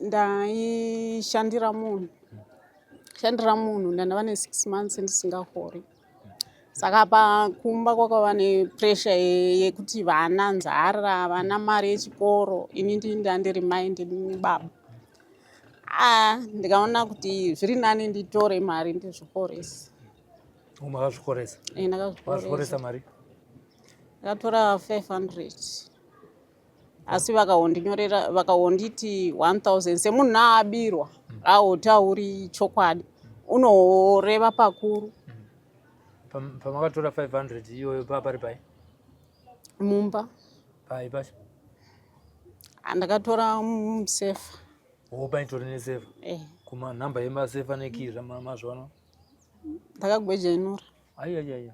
Ndaishandira munhu, shandira munhu, ndandava ne6 months ndisingahori. Saka pakumba kwakava nepressure yekuti vana nzara, vana mari yechikoro, ini ndini ndandiri mai ndini baba. Ah, ndikaona kuti zviri nani nditore mari ndizvikorese. Makazvikoresa? Eh, ndakazvikoresa. Makazvikoresa mari? Ndakatora 500 asi vakahondinyorera vakahonditi 1000 semunhu aabirwa ahotauri chokwadi unohoreva pakuru. Pamakatora 500 iyoyo pari pai? Mumba. Pai pacho? Ndakatora musefa. Oh, paitori nesefa? Eh. Kuma nhamba yemasefa nekii zvamazviwana? Ndakagwejenura. Aiaiai.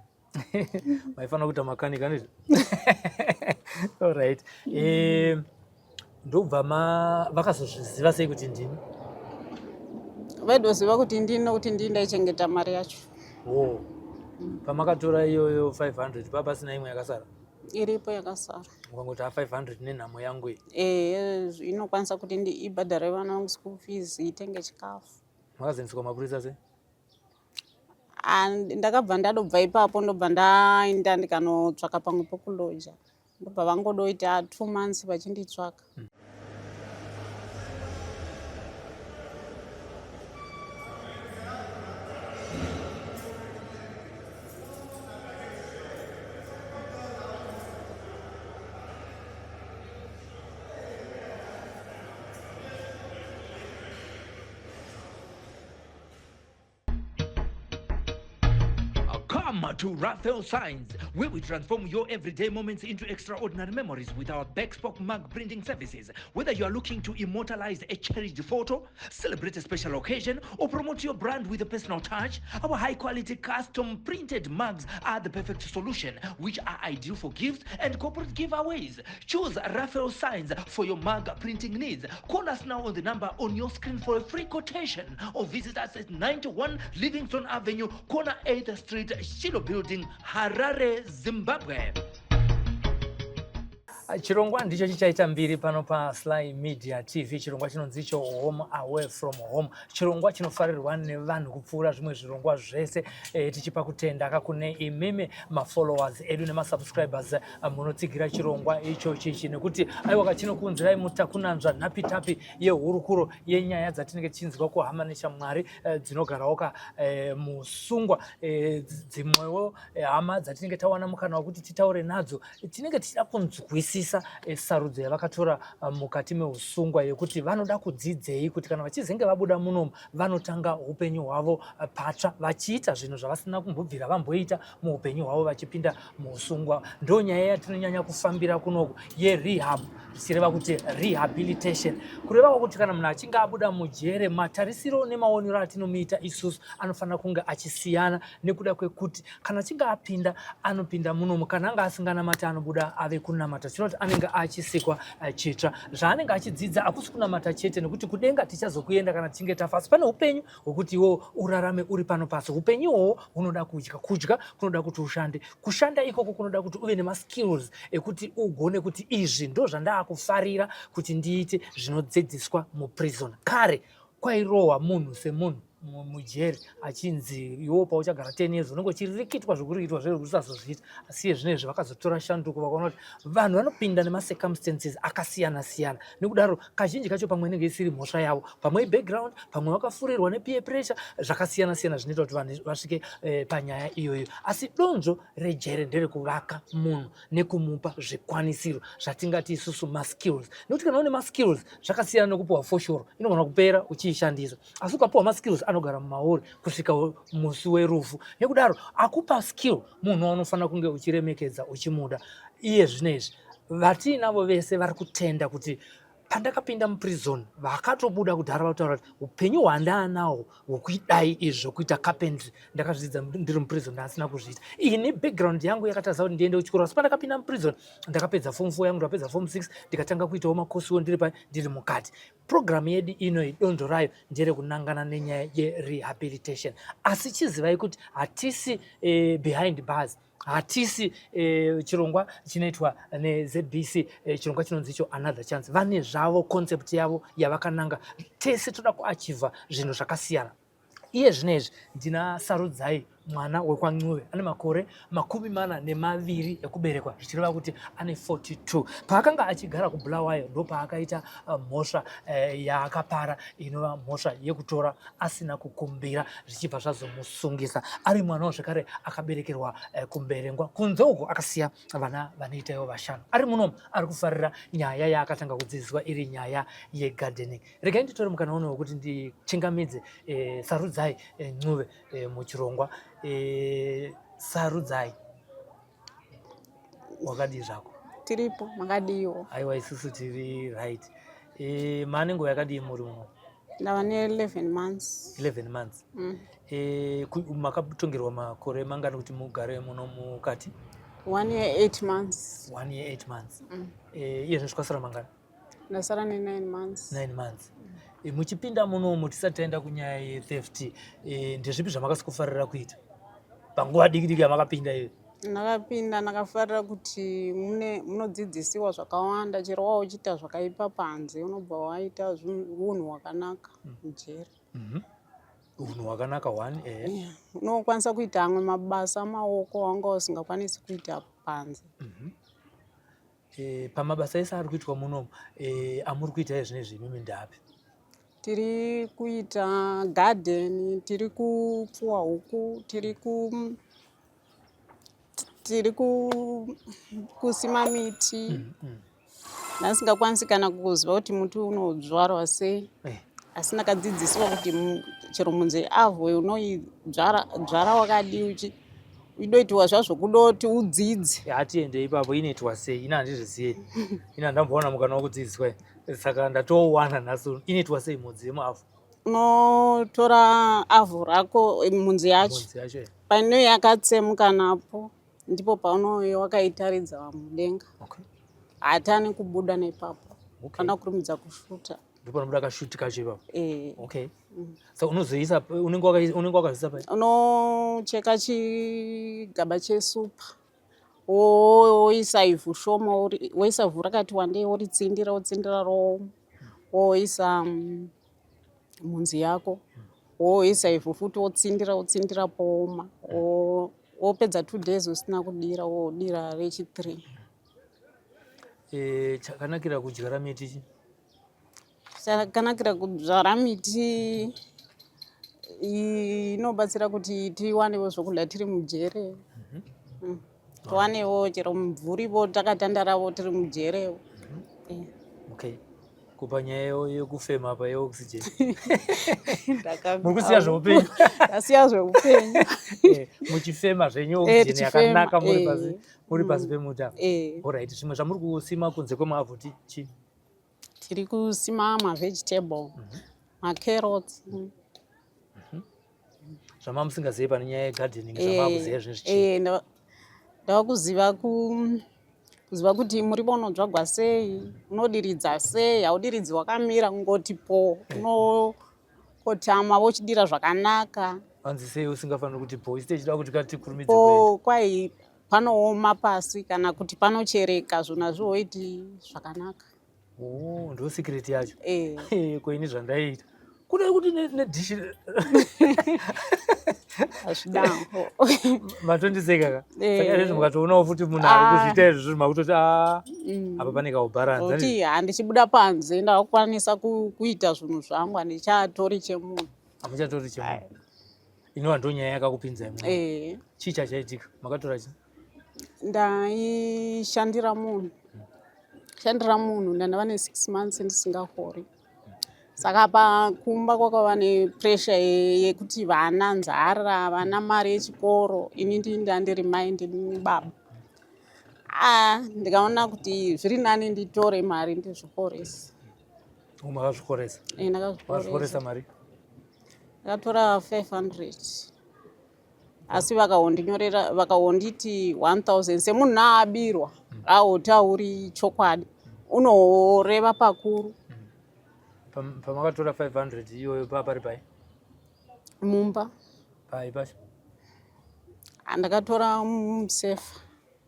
Maifanira kuita makanika ndizvo? Alright. Eh, ndobva ma vakazozviziva sei kuti ndini? Vaidoziva kuti ndini nokuti ndini ndaichengeta mari yacho. Oh. Pamakatora iyoyo 500 pa pasina imwe yakasara? Iripo yakasara. Mukangoti 500 nenhamo yangu iyi. Eh, inokwanisa kuti ndiibhadhare vana vangu school fees, itenge chikafu. Makazoendeswa kumapurisa sei? Ndakabva ndadobva ipapo ndobva ndaenda ndikanotsvaka pamwe pokuloja. Ndobva vangodoita 2 months vachinditsvaka. Come to Raphael Signs, where we transform your everyday moments into extraordinary memories with our bespoke mug printing services. Whether you are looking to immortalize a cherished photo, celebrate a special occasion, or promote your brand with a personal touch, our high-quality custom printed mugs are the perfect solution, which are ideal for gifts and corporate giveaways. Choose Raphael Signs for your mug printing needs. Call us now on the number on your screen for a free quotation, or visit us at 91 Livingston Avenue, corner 8th Street, Shiloh Building, Harare, Zimbabwe. Chirongwa ndicho chichaita mbiri pano paSly Media TV, chirongwa chinonzi icho Home Away From Home, chirongwa chinofarirwa nevanhu kupfuura zvimwe zvirongwa zvese. Tichipa kutenda kakune imimi mafollowers edu nemasubscribers munotsigira chirongwa icho chichi, nekuti aiwa chinokuunzirai mutakunanzva nhapitapi yehurukuro yenyaya dzatinenge tichinzwa kuhama neshamwari dzinogarawo ka musungwa, dzimwewo hama dzatinenge tawana mukana wekuti titaure nadzo. Tinenge tichida kunzwisisa sarudzo yavakatora mukati meusungwa yekuti vanoda kudzidzei, kuti kana vachizenge vabuda munomu vanotanga upenyu hwavo patsva vachiita zvinhu zvavasina kumbobvira vamboita muupenyu hwavo vachipinda muusungwa. Ndo nyaya yatinonyanya kufambira kunoku yerehab, zvichireva kuti rehabilitation, kureva kuti kana munhu achinge abuda mujere, matarisiro nemaonero atinomuita isusu anofanira kunge achisiyana, nekuda kwekuti kana achinge apinda anopinda munomu, kana anga asinganamati anobuda ave kunamata, zvichireva kuti anenge achisikwa chitsva. Zvaanenge achidzidza hakusi kunamata chete, nekuti kudenga tichazokuenda kana tichinge tafa, asi pane upenyu hwekuti iwo urarame uri pano pasi. Upenyu ihwohwo hunoda kudya, kudya kunoda kuti ushande, kushanda ikoko kunoda kuti uve nemaskills ekuti ugone kuti izvi ndo zvandaakufarira kuti ndiite, zvinodzidziswa muprison. Kare kwairohwa munhu semunhu mujeri, achinzi iwo pauchagara 10 years unenge uchirikitwa zvekurikitwa zvere kuti usazozviita. Asi iye zvino izvi vakazotora shanduko, vakaona kuti vanhu vanopinda nemacircumstances akasiyana siyana, nekudaro kazhinji kacho pamwe inenge isiri mhosva yavo, pamwe ibackground, pamwe vakafurirwa nepeer pressure, zvakasiyana siyana zvinoita kuti vanhu vasvike panyaya iyoyo. Asi donzvo rejere nderekuvaka munhu nekumupa zvikwanisiro zvatingati isusu maskills, nekuti kana une maskills zvakasiyana nekupiwa foshoro, inogona kupera uchiishandisa, asi ukapiwa maskills anogara mumauri kusvika musi werufu. Nekudaro akupa skill munhu waunofanira kunge uchiremekedza, uchimuda. Iye zvino izvi vatiinavo vese vari kutenda kuti pandakapinda muprison, vakatobuda kudhara vataura kuti upenyu hwandaanawo hwekuidai izvi zvokuita carpentry ndakazvidzidza ndiri muprison, ndasina kuzviita ini. Background yangu yakatadza kuti ndiende kuchikoro, asi pandakapinda muprison ndakapedza form 4 yangu, ndakapedza form 6, ndikatanga kuitawo makosiwo ndiri pa ndiri mukati. Program yedu ino donzvo rayo nderekunangana nenyaya yerehabilitation, asi chizivai kuti hatisi behind bars. Hatisi chirongwa chinoitwa neZBC, chirongwa chinonzi icho Another Chance. Vane zvavo concept yavo yavakananga. Tese toda kuachivha zvinhu zvakasiyana. Iye zvino izvi ndina Sarudzai, mwana wekwaNcuve, ane makore 42 ekuberekwa, zvichireva kuti ane 42. Paakanga achigara kuBulawayo ndopaakaita mhosva yaakapara, inova mhosva yekutora asina kukumbira, zvichibva zvazomusungisa. Ari mwanawo zvekare akaberekerwa kuMberengwa kunze uko, akasiya vana vanoita ivo vashanu. Ari munomu ari kufarira nyaya yaakatanga kudzidziswa iri nyaya yegardening. Regai nditore mukana uno wekuti ndichingamidze Sarudzai Ncube muchirongwa. Sarudzai, wakadii zvako? Tiripo, makadiwo? Aiwa, isusu tiri right. Maane nguva yakadii muri muno? Ndava ne11 months. 11 months. Makatongerwa makore mangani kuti mugare muno mukati? 1 year 8 months. 1 year 8 months. Iye zvino zvikasara mangani? Ndasara ne9 months. 9 months. Muchipinda munomu, tisati taenda kunyaya yetheft, ndezvipi zvamakasikufarira kuita panguva diki diki yamakapinda iyo? Ndakapinda ndakafarira kuti mune munodzidzisiwa zvakawanda. Chero wava uchiita zvakaipa panze, unobva waita unhu hwakanaka mujeri. Unhu hwakanaka, one. Yeah. Unokwanisa kuita amwe mabasa amaoko wanga usingakwanisi kuita panze. Pamabasa ese ari kuitwa munomu, amuri kuita izvinezvi imimi ndapi? Tiri kuita garden, tiri kupfuwa huku, tiri kusima miti. Ndasingakwanisi kana kuziva kuti muti unodzvarwa sei, asi ndakadzidziswa kuti chero munzi avho unoidzvara dzvara wakadii, uchi idoitiwa zvazvo kudoti udzidze. Hatiende ipapo. Inoitwa sei? Ina handizvizivi, ina handambowana mukana wekudzidziswa, saka ndatouwana nhasi uno. Inoitwa sei mhodzi yemuavho? Unotora avho rako, mhunzi yacho. Mhodzi yacho. Pane yakatsemuka napo, ndipo paunouya wakaitaridza mudenga. Hatani kubuda nepapo. Kana kurumidza kushuta. Ndipo panobuda kashuti kacho ipapo? Eh. Okay, so unozoisa, unenge wakazviisa pai? Unocheka chigaba chesupa, woisa ivhu shoma, woisa ivhu rakati wandei, woritsindira, wotsindira rooma, woisa mhunzi yako, woisa ivhu futi, wotsindira, wotsindira pooma, wopedza 2 days usina kudira, wodira rechi3. Chakanakira kudyara miti chi? Chakanakira kudzvara miti, inobatsira kuti tiwanewo zvokudya tiri mujere. Tiwanewo chero mumvuriwo takatandaravo tiri mujere. Okay, kupa nyaya yekufema pa yeoxygen, muri kusiya zveupenyu. Ndasiya zveupenyu. Muchifema zvenyu oxygen Tichifema, yakanaka muri pasi, muri pasi pemuti apa. Eh. Alright, zvimwe zvamuri kusima kunze kwemavhu chi? Tiri kusima mavegetable, macarrots. Zvama musingazivi pane nyaya yegardening, zvamakuziva zvinezvi chii? Ndava kuziva kuziva kuti muriwo unodzvagwa sei, unodiridza sei. Haudiridzi wakamira kungoti po, unokotama wochidira zvakanaka. Hanzi sei usingafaniri kuti po? Isi tichida kuti katikurumidze kuenda. Po kwai panooma pasi kana kuti panochereka, zvona zvihoiti zvakanaka. Oh, ndo secret yacho? Eh. Ko ini zvandaiita kudai kuti nedhishi. Hazvidango. Matondiseka ka. Eh. Saka izvezvi mukatoonawo futi munhu ari Ah. kuzviita izvozvo, makutoti a apa pane kaubharanzi. Kuti handichibuda panze, ndakukwanisa kuita zvinhu zvangu, handichatori chemunhu. Hamuchatori chemunhu. Inova ndo nyaya yakakupinzai muno? Eh. Chii chachaitika? Makatora chii? Ndaishandira munhu, shandira munhu. Ndandava ne6 months ndisingahori, saka pakumba kwakava nepressure yekuti vana nzara, vana mari yechikoro. Ini ndandiri mai, ndini baba. A ndikaona kuti zviri nani nditore mari ndizvikorese. Makazvikoresa? Eh, ndakazvikoresa. Makazvikoresa mari? Ndakatora 500, asi vakahondinyorera, vakahonditi 1000. Semunhu naabirwa, ahotauri chokwadi, unohoreva pakuru. Pamakatora 500 iyoyo, paa pari pai? Mumba. Pai pacho? Ndakatora musefa.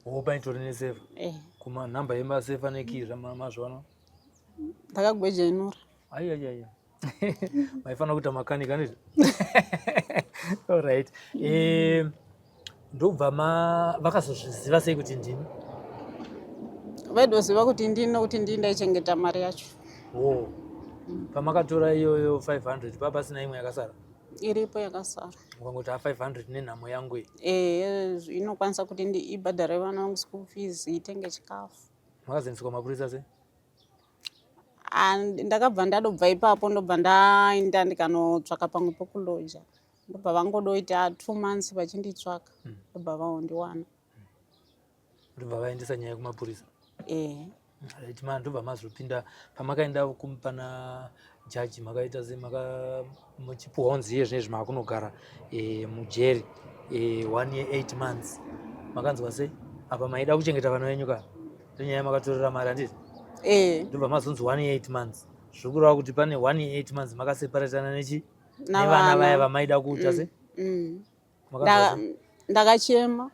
Oh, paitori nesefa? Eh. Kuma nhamba yemasefa nekii zvamazviwana? Ndakagwejenura. Aiaiai, maifanira kuita makanika ndizvo. Alright, ndobva ma vakazozviziva sei kuti ndini? Vaidoziva kuti ndini nokuti ndini ndaichengeta mari yacho. Oh, pamakatora iyoyo 500, pa pasina imwe yakasara? Iripo yakasara. Mukangoti a 500 nenhamo yangu iyi. Inokwanisa kuti ibhadhare vana vangu school fees, itenge chikafu. Makazoendeswa mapurisa sei? Ah, ndakabva ndadobva ipapo, ndobva ndaenda ndikanotsvaka pamwe pokuloja, ndobva vangodoita 2 months vachinditsvaka, ndobva vaondiwana. Ndobva vaendesa nyaya kumapurisa? Eh. Right, ma ndobva mazopinda. Pamakaenda pana jaji makaita se maka muchipuhwa kunzi iye zvinezvi maakunogara mujeri one year 8 months, makanzwa sei? Apa maida kuchengeta vana venyu ka, ndonyaya yamakatorera mari, handiti? Eh. Ndobva mazonzi one year 8 months, zviri kureva kuti pane one year 8 months makaseparatana nechi nevana Navana. vaya vamaida kuita se Makanzwa sei? Ndakachema.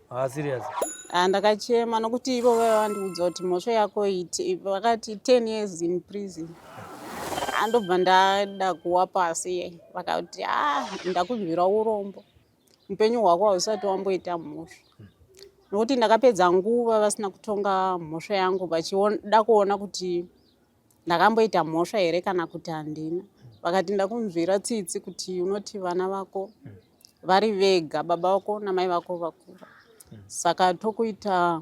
Ah, serious? Ah, ndakachema nokuti ivo vaiva vandiudza kuti mhosva yako iti, vakati 10 years in prison. Andobva ndada kuwa pasi, vakati, "A, ndakunzwira urombo, upenyu hwako hausati wamboita mhosva," nokuti ndakapedza nguva vasina kutonga mhosva yangu, vachida kuona kuti ndakamboita mhosva here kana kuti handina. Vakati, "Ndakunzwira tsitsi kuti unoti vana vako vari vega, baba vako namai vako vakura, saka tokuita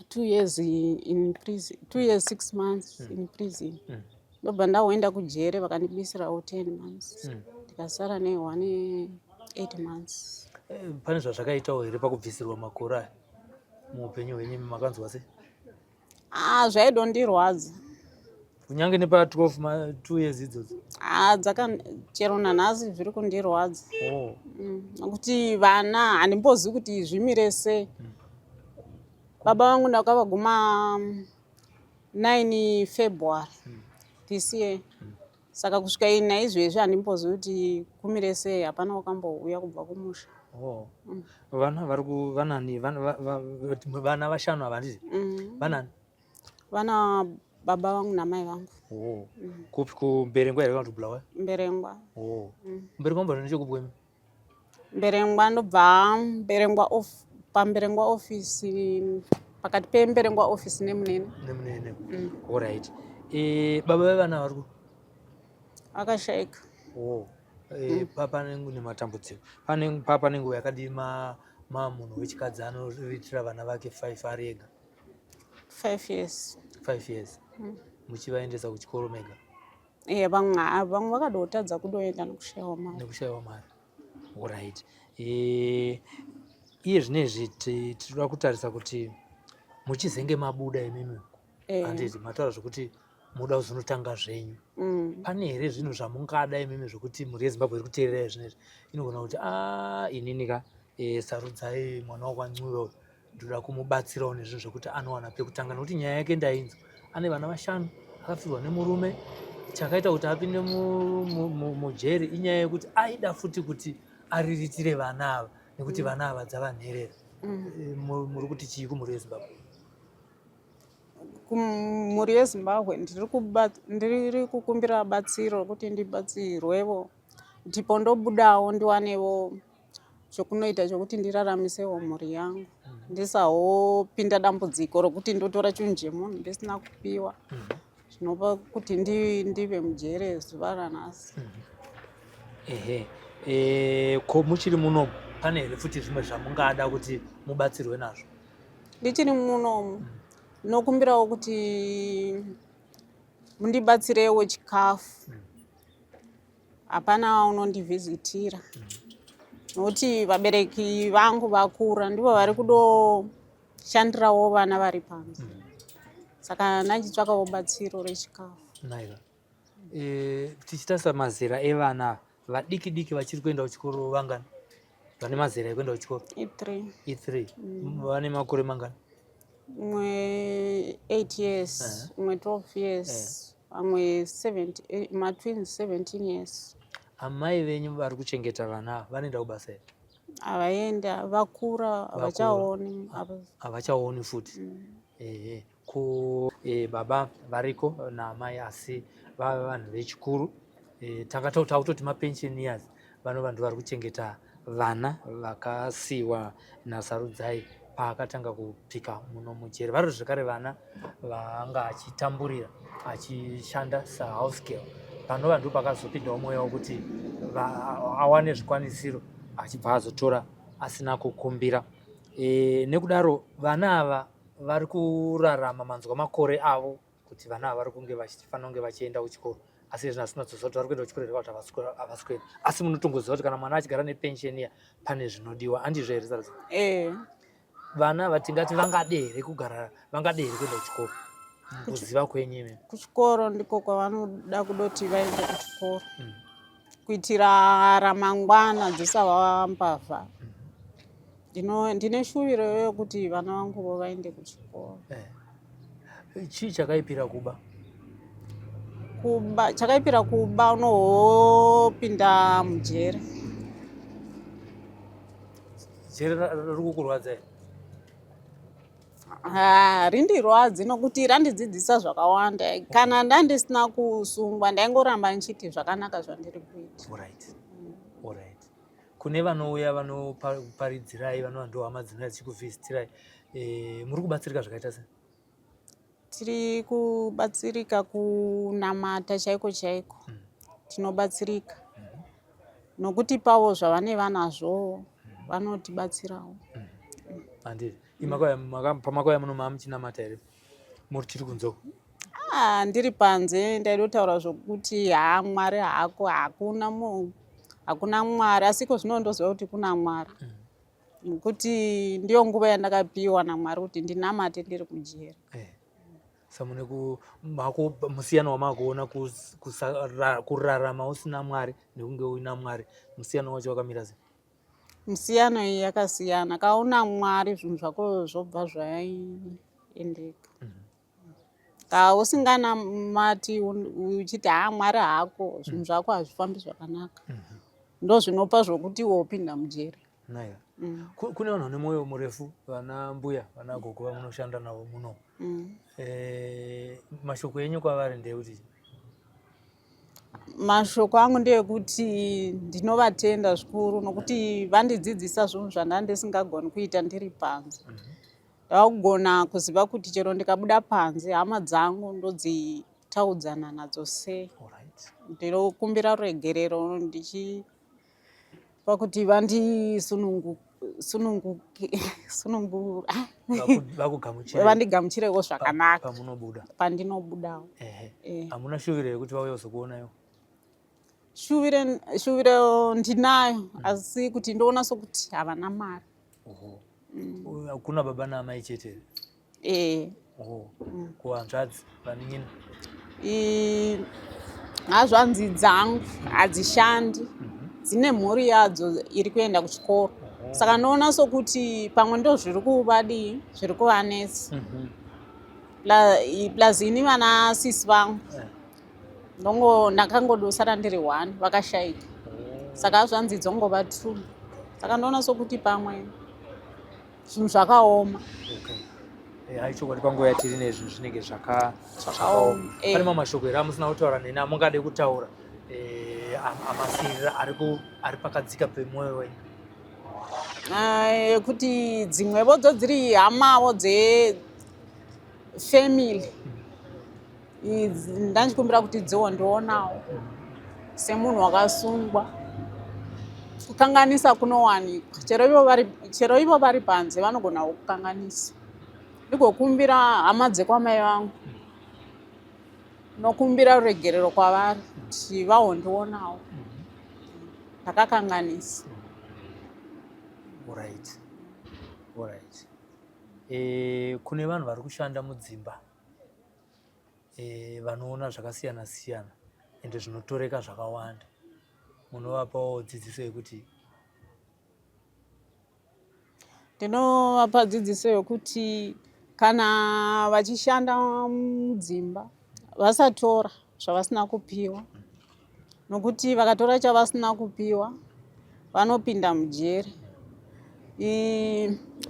2 years in prison, 2 years 6 months in prison." Ndobva ndaoenda kujere, vakandibisirawo 10 months, ndikasara ne1 8 months. Pane zvazvakaitawo here pakubvisirwa makore aya muupenyu hwenyu? Makanzwa sei? Ah, zvaidondirwadza. Kunyange nepa 12 ma 2 years idzodzo? Ah, dzaka chero nanhasi zviri kundirwadza. Oh. Nokuti vana handimbozivi kuti zvimire sei. Baba vangu ndakavaguma 9 February this year, saka kusvika ini naizvezvi handimbozivi kuti kumire sei, hapana wakambouya kubva kumusha. Oh. Vana vari ku vanani? Vana vashanu ava, handiti? Mm. Vanani? Vana baba vangu namai vangu. Oh. Kupi, kuMberengwa here kana kuti Bulawayo? Mberengwa. Oh. Mberengwa mbona nechekupi kwemi? Mberengwa, ndobva Mberengwa off, paMberengwa ofisi, pakati peMberengwa ofisi neMunene. NeMunene. Alright, baba vevana vari ku Akashayika. Oh. Pane nematambudziko, pane pane nguva yakadii ma munhu wechikadzi anoriritira vana vake 5 ari ega? 5 years. 5 years muchivaendesa kuchikoro mega? Vamwe vamwe vakadotadza kudoenda nokushayiwa mari. Nekushayiwa mari. Alright, iye zvinezvi tinoda kutarisa kuti muchizenge mabuda imimi, handiti mataura zvokuti muda kuzonotanga zvenyu? Pane here zvinhu zvamungada imimi zvokuti mhuri yeZimbabwe iri kuteererai zvinezvi inogona kuti, a inini ka sarudzai mwana wakwaNcube uyu, ndoda kumubatsirawo nezvinhu zvekuti anowana pekutanga, nekuti nyaya yake ndainzwa, ane vana vashanu, akafirwa nemurume, chakaita kuti apinde mujeri inyaya yekuti aida futi kuti ariritire vana ava, nekuti vana ava dzava nherera. Muri kuti chii kumhuri yeZimbabwe? Kumhuri yeZimbabwe ndiri kukumbira batsiro kuti ndibatsirwevo kuti pondobudawo ndiwanewo chokunoita chokuti ndiraramisewo mhuri yangu, ndisahopinda dambudziko rokuti ndotora chinhu chemunhu ndisina kupiwa, zvinopa kuti ndive mujere zuva ranhasi. Ehe, ko muchiri munomu, pane here futi zvimwe zvamungada kuti mubatsirwe nazvo? Ndichiri munomu, ndinokumbirawo kuti mundibatsirewo chikafu. Hapana unondivhizitira nokuti vabereki vangu vakura, ndivo vari kudoshandirawo vana vari panze, saka ndachitsvakawo batsiro rechikafu. Naiva tichitarisa mazera evana vadiki diki vachiri kuenda kuchikoro, vangani vane mazera ekuenda kuchikoro? I3. I3. Vane makore mangani? Umwe 8 years, umwe 12 years, vamwe 70, matwins 17 years. Amai venyu vari kuchengeta vana ava vanoenda kubasa here? Havaendi, vakura, havachaoni. Havachaoni futi. Ehe. Ko e, baba variko naamai asi vave vanhu vechikuru e, tanga takutoti mapensioners vano vanhu vari kuchengeta vana vakasiiwa naSarudzai paakatanga kupika muno mujeri. Vari zvekare vana vaanga achitamburira achishanda sahouse girl panova ndo pakazopindawo mweya wekuti awane zvikwanisiro achibva azotora asina kukumbira. E, nekudaro vana ava vari kurarama manzwa makore avo kuti vana ava vari kunge vachifanira kunge vachienda kuchikoro asi izvi nhasi tinodzosa kuti vari kuenda kuchikoro here kana kuti havasi kuenda asi munotongoziva kuti kana mwana achigara nepension iya pane zvinodiwa handizvo here sarudzo eh. Vana ava tingati vangade here kugara vangade here kuenda kuchikoro kuziva kwenyu imi? Kuchikoro ndiko kwavanoda kudoti vaende kuchikoro kuitira ramangwana dzisava mbavha. Ndine shuviro yokuti vana vanguvo vaende kuchikoro. Eh. Chii chakaipira kuba? Kuba chakaipira kuba unohopinda mujere. Jere riri kukurwadza here? Ha, rindirwadzi nokuti randidzidzisa zvakawanda. Kana ndandisina kusungwa ndaingoramba ndichiti zvakanaka zvandiri kuita. Alright. Alright. Kune vanouya vanoparidzirai vanova ndo hama dzinouya dzichikuvhizitirai e, muri kubatsirika zvakaita sei? Tiri kubatsirika kunamata chaiko chaiko. Tinobatsirika nokuti pavo zvavane vanazvo vanotibatsirawo. Handiti pamakauya muno maa muchinamata here muri tiri kunze uku? Ah, ndiri panze ndaidotaura zvokuti haa Mwari hako hakuna hakuna Mwari asi iko zvino ndoziva kuti kuna Mwari nokuti ndiyo nguva yandakapiwa naMwari kuti ndinamate ndiri kujeri. Eh. Samune musiyano wamakuona kurarama usina Mwari nekunge uina Mwari musiyano wacho wakamira sei? Misiyano iyi yakasiyana. Kauna Mwari zvinhu zvako zvobva zvaendeka. Ka usinganamati uchiti haa Mwari hako zvinhu zvako hazvifambi zvakanaka. Ndozvinopa zvokuti iwe upinda mujeri. Naya. Kune vanhu vane mwoyo murefu vana mbuya vana gogo vamunoshanda navo muno. Eh, mashoko enyu kwavari ndeyekuti Mashoko angu ndeyekuti ndinovatenda zvikuru nokuti vandidzidzisa zvinhu zvandanga ndisingagoni kuita ndiri panze. Ndava kugona kuziva kuti chero ndikabuda panze hama dzangu ndodzitaudzana nadzo sei. Ndinokumbira ruregerero ndichipa kuti vandigamuchirewo zvakanaka pamunobuda pandinobudawo. Ehe. Hamuna shuviro yekuti vauye kuzokuonayo? Shuviro ndinayo asi kuti ndoona sokuti havana mari. Oho. Kuna baba naamai chete? Eh. Oho. Kuhanzvadzi vanin'ina? Hazvanzi dzangu hadzishandi, dzine mhuri yadzo iri kuenda kuchikoro, saka ndoona sokuti pamwe ndo zviri kuvadii zviri kuvanetsa. Plus ini vana sisi vangu ndongo ndakangodosara ndiri one vakashaika, saka hazvanzi dzongova two, saka ndoona sokuti pamwe zvinhu zvakaoma. Okay. Hai chokwadi panguva yatiri nezvinhu zvinenge zvakaoma. Eh. Pane mamwe mashoko here amusina kutaura neni amungade kutaura eh, amasirira ari pakadzika pemwoyo wenyu? Kuti dzimwevo dzo dziri hamawo dzefamily ndanchikumbira kuti dzondionawo semunhu wakasungwa. Kukanganisa kunowanikwa chero ivo vari panze vanogonawo kukanganisa. Ndigokumbira hama dzekwamai vangu nokumbira ruregerero kwavari kuti vahondionawo ndakakanganisa. Alright. Alright. Eh, kune vanhu vari kushanda mudzimba vanoona zvakasiyana siyana ende zvinotoreka zvakawanda, munovapawo dzidziso yekuti? Ndinovapa dzidziso yokuti kana vachishanda mudzimba vasatora zvavasina kupiwa, nokuti vakatora chavasina kupiwa vanopinda mujeri.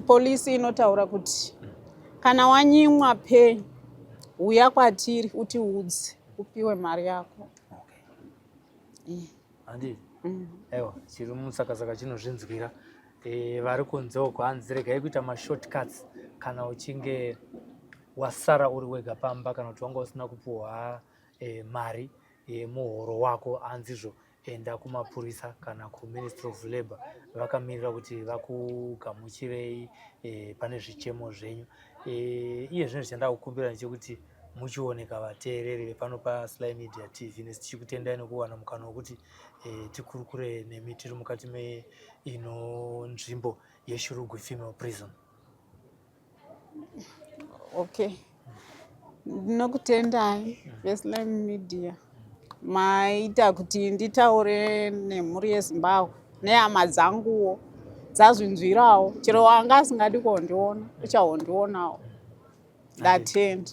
Polisi inotaura kuti kana wanyimwa pay, uya kwatiri utiudze, upiwe mari yako. Handiti? Aiwa, chiri musakasaka chinozvinzwira. Vari kunze uko, hanzi regai kuita mashortcuts. Kana uchinge wasara uri wega pamba, kana kuti wanga usina kupuhwa mari yemuhoro wako, hanzizvo enda kumapurisa kana kuMinistry of Labour, vakamirira kuti vakugamuchirei pane zvichemo zvenyu. Iye zvino zvichandaa kukumbira ndechekuti muchioneka vateereri vepano paSly Media TV, nesi tichikutendai nekuwana mukana wekuti tikurukure nemi tiri mukati meino nzvimbo yeShurugwi Female Prison. Okay, ndinokutendai veSly Media, maita kuti nditaure nemhuri yeZimbabwe nehama dzanguwo dzazvinzwirawo. Chero wanga asingadi kuhondiona uchahondionawo. Ndatenda.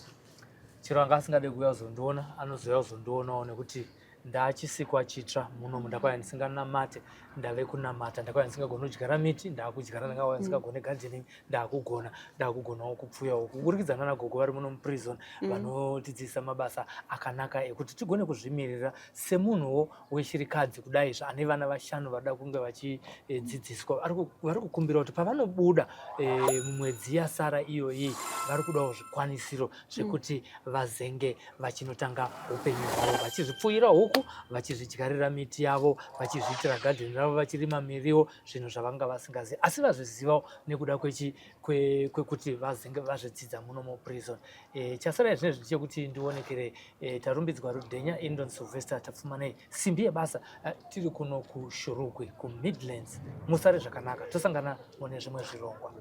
Chero anga asingade kuuya kuzondiona anozouya kuzondionawo, nekuti ndachisikwa chitsva munomu. Ndakauya ndisinganamate, ndave kunamata. Ndakauya ndisingagoni kudyara miti, ndaakudyara. Ndakauya ndisingagone gardening, ndaakugona. Ndaakugonawo kupfuyawo kuburikidza nana gogo vari muno muprison, vanotidzidzisa mabasa akanaka ekuti tigone kuzvimirira semunhuwo wechirikadzi kudai ane vana vashanu varida kunge vachidzidziswa. Vari kukumbira kuti pavanobuda mumwedzi yasara iyoyi, vari kudawo zvikwanisiro zvekuti vazenge vachinotanga upenyu hwavo, vachizvipfuyira huku, vachizvidyarira miti yavo, vachizviitira gadheni ravo, vachirima miriwo, zvinhu zvavanga vasingazivi asi vazvizivawo nekuda kwekuti vazenge vazvidzidza muno muprison. Chasara zvinezvi ndechekuti ndionekere Tarumbidzwa Rudhenya, Indon Sylvester Tapfumanei, simbi yebasa. Tiri kuno kuShurugwi kuMidlands. Musare zvakanaka, tosangana mune zvimwe zvirongwa.